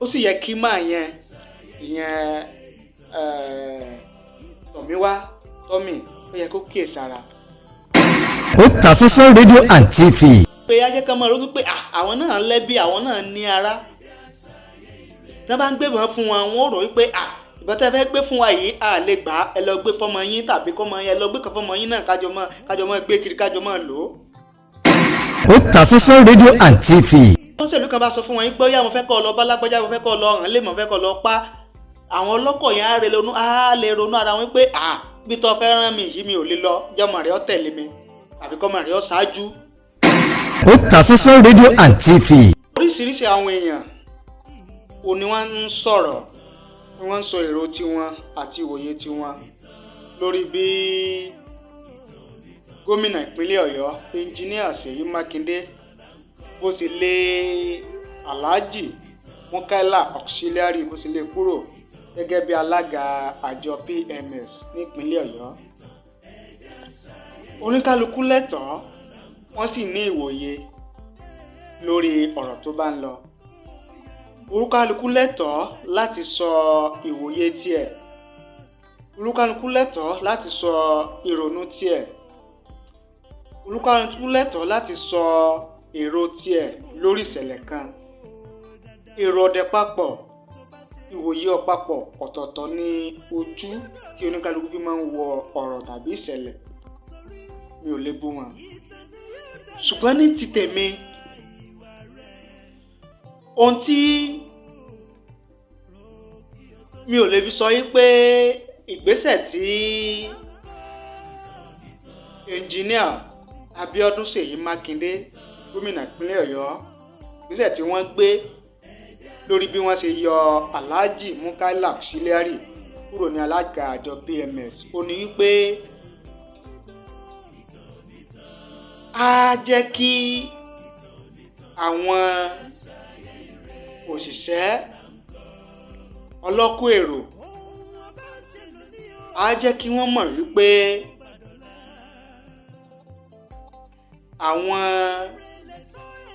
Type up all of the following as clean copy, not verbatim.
Ó sì yẹ kí máa yẹn ìyẹn Tọ̀míwá Tọ́mì, ó yẹ kó kíyèsára. Otasansan rédíò and TV. Pé ajẹ́ kan máa ronú pé àwọn náà lẹ́bí, àwọn náà ní ará. Tí wọ́n bá ń gbébọn fún wọn, wọ́n rò wípé ìbọn tẹ́ fẹ́ gbé fún wa yìí, a lè gbà á, ẹ lọ gbé fọ́mọ yín tàbí kọ́mọ yín, ẹ lọ gbé kan fọ́mọ yín náà, kájọ mọ́ gbé kiri, kájọ mọ́ lò ó. Otasansan rédíò and TV. Olóṣèlú kan bá sọ fún wọn yín pé ó yá, mo fẹ́ kọ́ ọ lọ bá lágbájá, mo fẹ́ kọ́ ọ lọ hàn lé, mo fẹ́ kọ́ ọ lọ pa, àwọn ọlọ́kọ̀ yẹn á lè ronú ara wọn pé bí tó fẹ́ rán mi yìí, mi ò lè lọ, jọmọ rẹ̀ ó tẹ̀lé mi tàbí kọ́mọ rẹ̀ ó ṣáájú. Otasansan rédíò and TV. Oríṣiríṣi àwọn èèyàn ò ní wọ́n ń sọ̀rọ̀, ní wọ́n ń sọ èrò tiwọn àti ìwòye tiwọn lórí bí gómìnà ìpínlẹ̀ Ọ̀yọ́, Ẹnjíníà Ṣèyí Mákindé, bó ṣe lé Alhaji Mukaila Auxiliary, bó ṣe lé kúrò gẹ́gẹ́ bí alága àjọ PMS nípínlẹ̀ Ọ̀yọ́. Oníkálukú lẹ́tọ̀ọ́, wọ́n sì ní ìwòye lórí ọ̀rọ̀ tó bá ń lọ. Olúkálukú lẹ́tọ̀ọ́ láti sọ ìwòye tiẹ̀, olúkálukú lẹ́tọ̀ọ́ láti sọ ìrònú tiẹ̀, olúkálukú lẹ́tọ̀ọ́ láti sọ èrò tiẹ̀ lórí ìṣẹ̀lẹ̀ kan. Èrò ọ̀dẹ̀ papọ̀, ìwòye ọ̀pápọ̀, ọ̀tọ̀ọ̀tọ̀ ní ojú tí oníkálukú fi máa ń wo ọ̀rọ̀ tàbí ìṣẹ̀lẹ̀. Mi ò lè bú wọn, ṣùgbọ́n ní ti tèmi, ohun tí mi ò lè fi sọ yí pé ìgbésẹ̀ tí Ẹnjìníà Abíọ́dún Ṣèyí Mákindé, gómìnà ìpínlẹ̀ Ọ̀yọ́, ìgbésẹ̀ tí wọ́n gbé lórí bí wọ́n ṣe yọ Alhaji Mukaila Auxiliary kúrò ní alága àjọ PMS, ó ní wípé á jẹ́ kí àwọn òṣìṣẹ́ ọlọ́kọ̀ èrò, á jẹ́ kí wọ́n mọ̀ wípé àwọn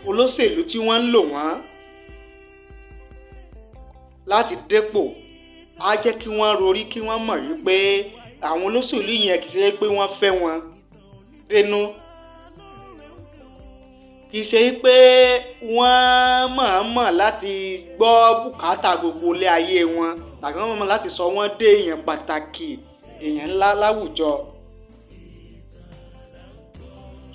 olóṣèlú tí wọ́n ń lò wọ́n láti dépò, á jẹ́ kí wọ́n rorí, kí wọ́n mọ̀ wípé àwọn olóṣèlú yẹn kì í ṣe pé wọ́n fẹ́ wọn dénú, kì í ṣe pé wọ́n mọ̀ọ́mọ̀ láti gbọ́ bùkátà gbogbo ilé ayé wọn tàbí wọ́n mọ̀ọ́mọ̀ láti sọ wọ́n dé èèyàn pàtàkì, èèyàn ńlá láwùjọ,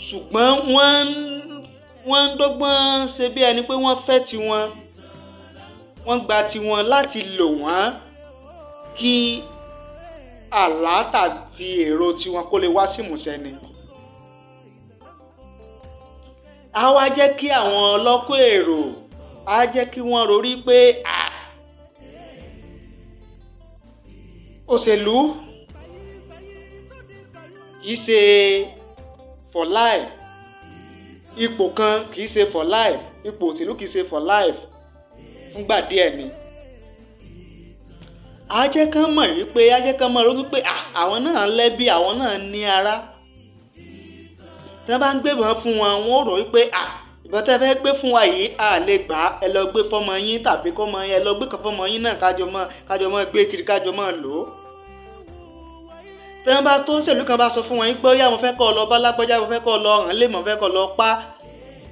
ṣùgbọ́n wọ́n ń dọ́gbọ́n ṣe bí ẹni pé wọ́n fẹ́ tiwọn, wọ́n gba tiwọn láti lò wọ́n kí àlá tàbí èrò tiwọn kó lè wá sí ìmúṣẹ ni. Á wá jẹ́ kí àwọn ọlọ́kọ̀ èrò, á jẹ́ kí wọ́n rorí pé òṣèlú kì í ṣe for life, ipò kan kì í ṣe for life, ipò òṣèlú kì í ṣe for life, fúngbà díẹ̀ ni. Á jẹ́ kán mọ̀ wípé, á jẹ́ kán mọ̀ ronú pé àwọn náà lẹ́bí, àwọn náà ní ará. Tí wọ́n bá ń gbébọn fún wọn, wọ́n rò wípé ìbọn tẹ́ fẹ́ gbé fún wa yìí, a lè gbà á, ẹ lọ gbé fọ́mọ yín tàbí kọ́mọ yín, ẹ lọ gbé kan fọ́mọ yín náà, kájọ mọ́ gbé kiri, kájọ mọ́ lò ó. Tí wọ́n bá tó ń ṣèlú kan bá sọ fún wọn yín pé ó yá, mo fẹ́ kọ́ ọ lọ bá lágbájá, mo fẹ́ kọ́ ọ lọ hàn lé, mo fẹ́ kọ́ ọ lọ pa,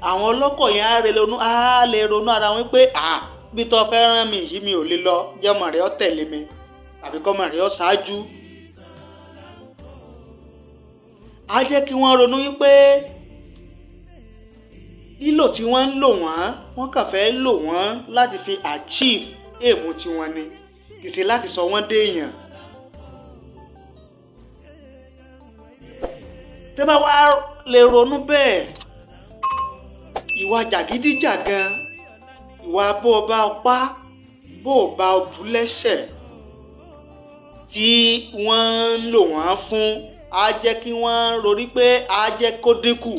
àwọn ọlọ́kọ̀ yẹn á lè ronú ara wọn pé bí tó fẹ́ rán mi yìí, mi ò lè lọ, jọmọ rẹ̀ ó tẹ̀lé mi tàbí kọ́mọ rẹ̀ ó ṣáájú. Á jẹ́ kí wọ́n ronú wípé lílò tí wọ́n ń lò wọ́n, wọ́n kàn fẹ́ lò wọ́n láti fi achieve èèmù tiwọn ni, kì í ṣe láti sọ wọ́n déèyàn. Tẹ́ bá wá lè ronú bẹ́ẹ̀, ìwà jàgídíjàgan, ìwà bó o bá pa, bó o bá bú lẹ́sẹ̀ tí wọ́n ń lò wọ́n fún, á jẹ́ kí wọ́n rorí pé á jẹ́ kó dínkù.